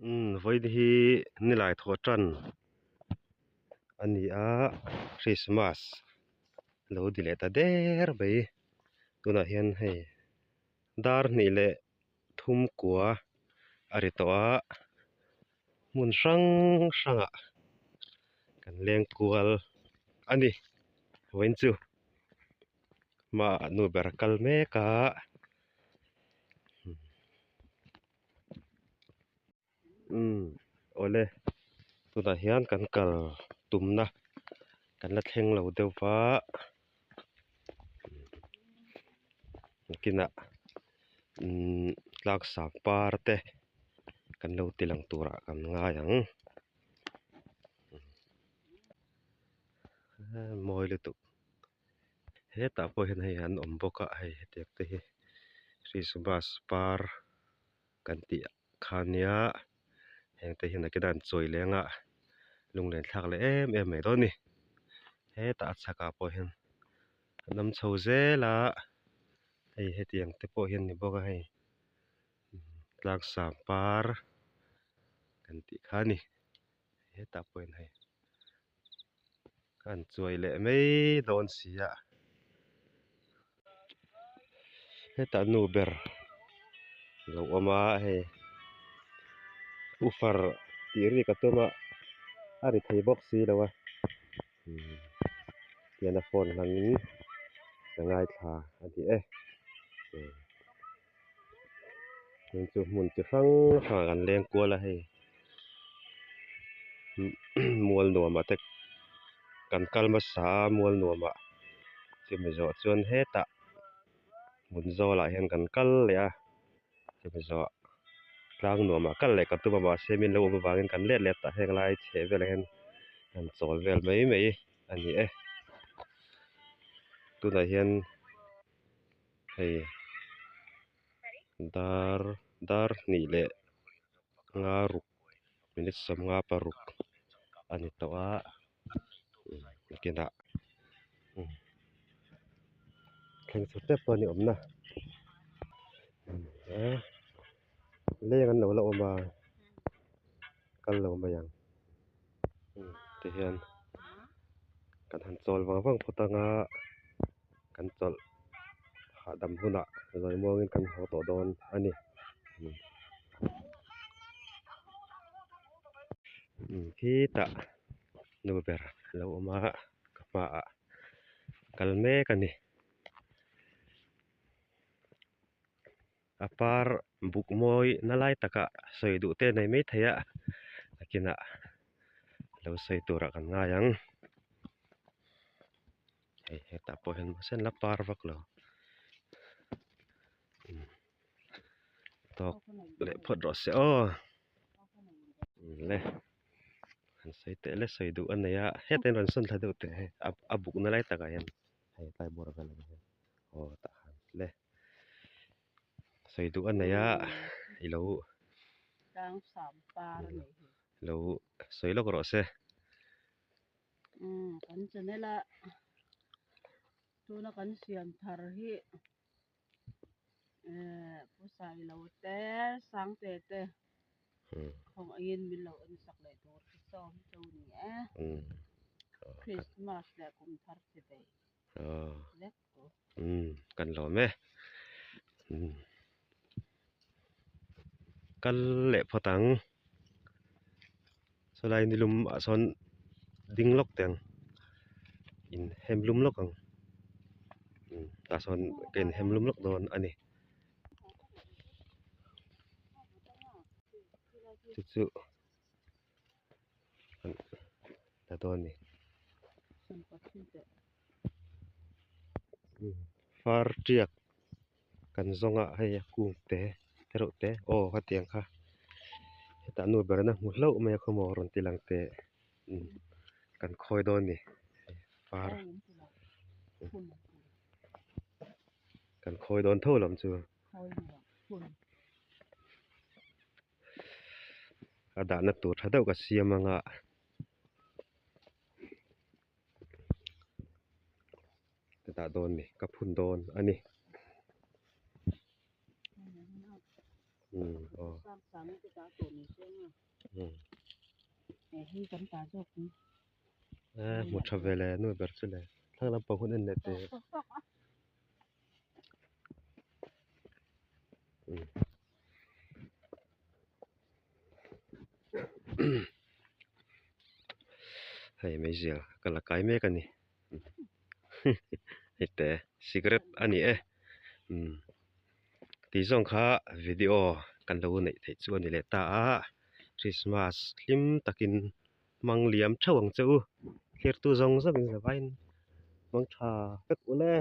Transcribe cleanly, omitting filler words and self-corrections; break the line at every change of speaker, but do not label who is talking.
Umm vawiin hi nilai thawh tan a ni a christmas lo ti leh ta der mai tunah hian hei dar hnih leh thum kua a ri tawh a hmun hrang hrangah kan leng kual a ni vawiin chu hmaah nu ber a kal mek a. Umm awle tunah hian kan kal tumna kan la thleng lo deuh va nakinah umm tlak sang par te kan lo ti lang turah kan ngai ang mawi lutuk. Hetah pawh hian hei an awm bawk a hei hetiang te hi christmas par kan tih kha nia heng te hian nakinah an chawi leng a lunglen thlak leh em em mai dawn a ni hetah a chhakah pawh hian an awm chho zel a hei hetiang te pawh hian a ni bawk a hei tlangsam par kan tih kha a ni hetah pawh hian hei. An chuai leh mai dawn si a hetah nu ber lo awm a hei ufar tih rik a tum a a ri thei bawk si lo a umm tihian a phone hmangin a ngaithla a ni e Heng chu hmun chi hrang hrangah kan leng kual a hei mual nuamah te kan kal hmasa a mual nuamah chumi zawh chuan hetah hmun zawlah hian kan kal leh a chumi zawhah tlang nuamah kal leh ka tum a mahse min lo awm avangin kan let leh ta heng lai chheh velah hian kan chawl vel mai mai a ni e tunah hian. Hei dar dar hnih leh nga ruk minute sawmnga paruk a ni tawh a nakinah thleng chho tep pawh a ni awm na leng an lo la awm a kal lo mai ang tihian kan han chawl vang vang phawt ang a kan chawlh hahdam hunah zawi muangin kan haw tawh dawn a ni khitah nu ber a lo awm a ka hmaah kal mek a ni a par buk mawi na lai takah sawi duh te nei maithei a nakinah lo sawi turah kan ngai ang. Hei hetah pawh hian mahse an la par vak lo tawk leh phawt rawh se aw le han sawi teh le sawi duh a nei a hetah hian rawn sawn thla deuh teh hei a bukna lai takah hian hei tlai bawr velah hian aw tah khan le sawi duh a nei a i lo lo sawi lawk rawh se.
Umm kan channel a tuna kan siam thar hi ehh pu Sailo te Sangte te khawngaihin min lo en sak leh tur chu sawm chu ni e Christmas leh kum thar chi vei vek tur.
Umm kan lawm e umm kal leh phawt ang. Sawlai nilum ah sawn ding lawk teh ang in hem lum lawk ang umm tah sawn ka in hem lum lawk dawn a ni chu chu la dawn a ni far tiak. Kan zawng a hei a kung te te reuh te aw hetiang kha hetah nu ber in a hmu hlauh mai a khawmaw rawn ti lang teh umm kan khawi dawn a ni par kan khawi dawn tho lam chu a dahna tur tha deuh ka siam ang a. Ka dah dawn ni ka phun dawn a ni. Umm aw. Umm. Eh hmu tha ve le nu ber chu le thlang lampang hun en leh teh. Umm. Hei meizial ka la kai mek a ni hei te cigarette a ni e umm tih zawng kha video kan lo neih theih chu a ni leh ta a christmas hlim takin hmang liam theuh ang che u thlir tu zawng zawng in zavaiin hmang tha vek ule.